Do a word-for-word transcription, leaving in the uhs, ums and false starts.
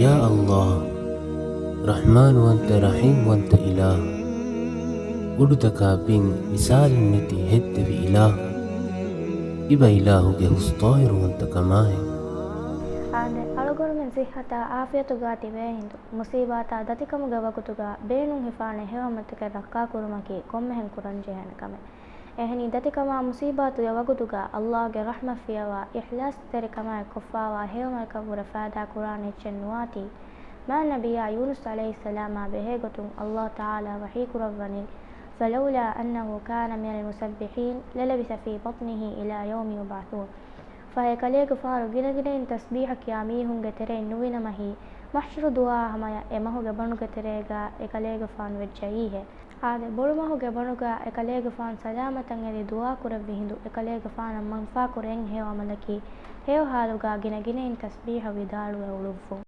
ޔާ ﷲ، ރަޙްމާންވަންތަ ރަޙީމްވަންތަ އިލާހު، އުޑުތަކާ ބިން މިސާލެއް ނެތި ހެއްދެވި އިލާހު، އިބަ އިލާހުގެ ހުސްޠާހިރުވަންތަ ކަމާއި. އާދެ، އަޅުގަނޑުމެން ޞިއްޙަތާ ޢާފިޔަތުގާ ތިބޭ ހިނދު، މުޞީބާތާ ދަތިކަމުގެ ވަގުތުގާ ބޭނުން ހިފާނެ ހެޔޮއަމަލުތަކެއް ރައްކާކުރުމަކީ ކޮންމެހެން ކުރަންޖެހޭނެ ކަމެއް. އެހެނީ، ދަތިކަމާ މުޞީބާތުގެ ވަގުތުގާ ﷲގެ ރަޙްމަތް ފިޔަވާ، އިޚްލާޞްތެރިކަމާއެކު ކޮށްފާވާ ހެޔޮއަމަލަކަށްވުރެ ފައިދާ ކުރާނެ އެއްޗެއް ނުވާތީ. މާތް ނަބިއްޔާ ޔޫނުސް ޢަލައިހިއްސަލާމާ ބެހޭގޮތުން ﷲ ތަޢާލާ ވަޙީކުރައްވަނީ، فلولا أنه كان من المسبحين للبث في بطنه إلى يوم يبعثون. ފަހެ އެކަލޭގެފާނު ގިނަގިނައިން ތަސްބީޙަ ކިޔާ މީހުންގެ ތެރެއިން ނުވިނަމަހީ، މަޙްޝަރު ދުވާ ހަމަޔަށް އެ މަހުގެ ބަނޑުގެ ތެރޭގާ އެކަލޭގެފާނު ވެއްޖައީހޭ. އާދެ، ބޮޑުމަހުގެ ބަނޑުގާ އެކަލޭގެފާނު ސަލާމަތަށް އެދި ދުޢާ ކުރެއްވި ހިނދު، އެކަލޭގެފާނަށް މަންފާކުރި އެއް ހެޔޮ ޢަމަލަކީ، ހެޔޮ ޙާލުގާ ގިނަގިނައިން ތަސްބީޙަ ވިދާޅުވެ އުޅުއްވުން.